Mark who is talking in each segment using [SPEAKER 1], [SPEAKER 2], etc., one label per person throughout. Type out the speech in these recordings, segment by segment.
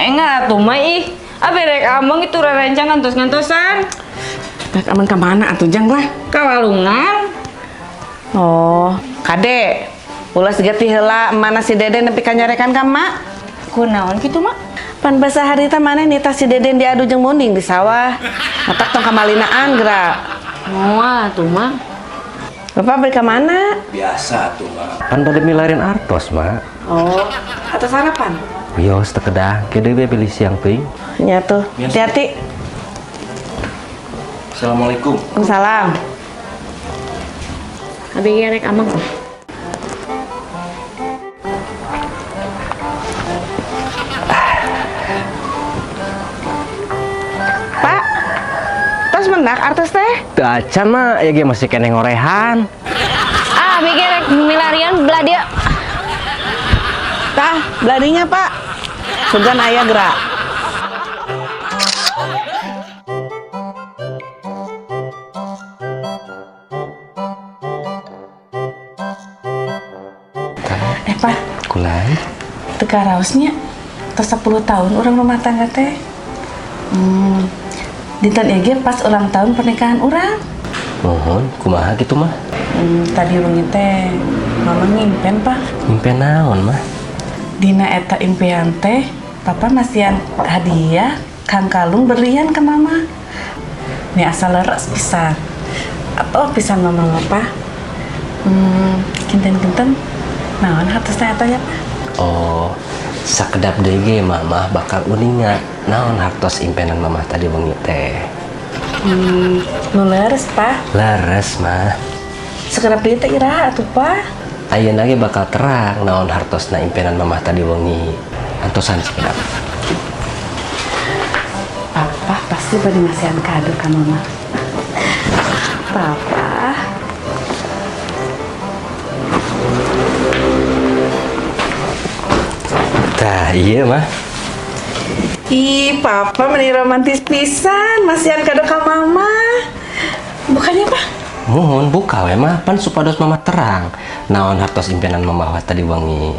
[SPEAKER 1] Enggak atuh mah ih. Abi rek ameng itu rerencangan terus ngantosan.
[SPEAKER 2] Rek ameng ka mana atuh Jang lah?
[SPEAKER 1] Ka walungan.
[SPEAKER 2] Oh, kade. Ulah siga ti heula mana si Deden nepi ka nyarekan ka mak.
[SPEAKER 1] Kunaon kitu mak?
[SPEAKER 2] Pan basa harita maneh nita si Deden diadu jeung munding di sawah. Matak tong kamalinaan geura.
[SPEAKER 1] Moal atuh mak.
[SPEAKER 2] Bapak beli ka mana?
[SPEAKER 3] Biasa atuh mak. Pan bade milarin artos mak.
[SPEAKER 2] Oh, atau sarapan?
[SPEAKER 3] Wios teu kedah, gede we beli siang teuing.
[SPEAKER 2] Nya tuh, hati-hati.
[SPEAKER 3] Assalamualaikum.
[SPEAKER 2] Waalaikumsalam.
[SPEAKER 1] Abi ge rek ameng.
[SPEAKER 2] Pak, tos mendak artos teh?
[SPEAKER 3] Teu acan mak, ya ge masih keneh ngorehan.
[SPEAKER 1] Ah, abi ge rek milarian belah dia.
[SPEAKER 2] Tah, beladinya Pak. Sugan aya gerak. Pak,
[SPEAKER 3] Kulai.
[SPEAKER 2] teu karaosnya tos 10 tahun urang rumah tangga teh. Dinten ieu ge pas ulang tahun pernikahan urang.
[SPEAKER 3] Mohon, kumaha gitu mah?
[SPEAKER 2] Tadi wengi teh mama ngimpen, Pak.
[SPEAKER 3] Ngimpen naon mah?
[SPEAKER 2] Dina eta impian teh, papa masihan hadiah kang kalung berlian ke mama. Nih asal leres pisan. Atau pisan mama papa. Kinten-kinten naon hartos teh eta ya, Pak?
[SPEAKER 3] Oh, sakedap deui ge mama bakal uninga naon hartos impenan mama tadi wengi teh.
[SPEAKER 2] Nu leres, Pak.
[SPEAKER 3] Leres mah.
[SPEAKER 2] Sakedap deui teh iraha atuh, Pak?
[SPEAKER 3] Ayeuna ge bakal terang naon hartosna impenan mamah tadi wengi. Antosan sakedap.
[SPEAKER 2] Papa pasti bade masihan kado ka mama. Papa.
[SPEAKER 3] Tah, iya mah.
[SPEAKER 2] Ih, papa meni romantis pisan masihan kado ka mama. Bukannya, Pak?
[SPEAKER 3] Mohon buka we mah pan supados mama terang naon hartos impianan mama tadi wengi.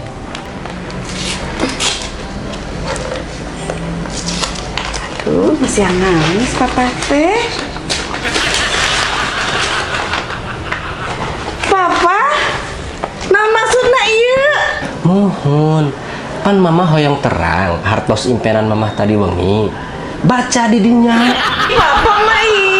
[SPEAKER 2] Aduh, masih nangis papa teh. Papa, nah maksudna ieu?
[SPEAKER 3] Mohon, pan mama hoyong terang hartos impianan mama tadi wengi. Baca di dinya.
[SPEAKER 2] Papa mah ih.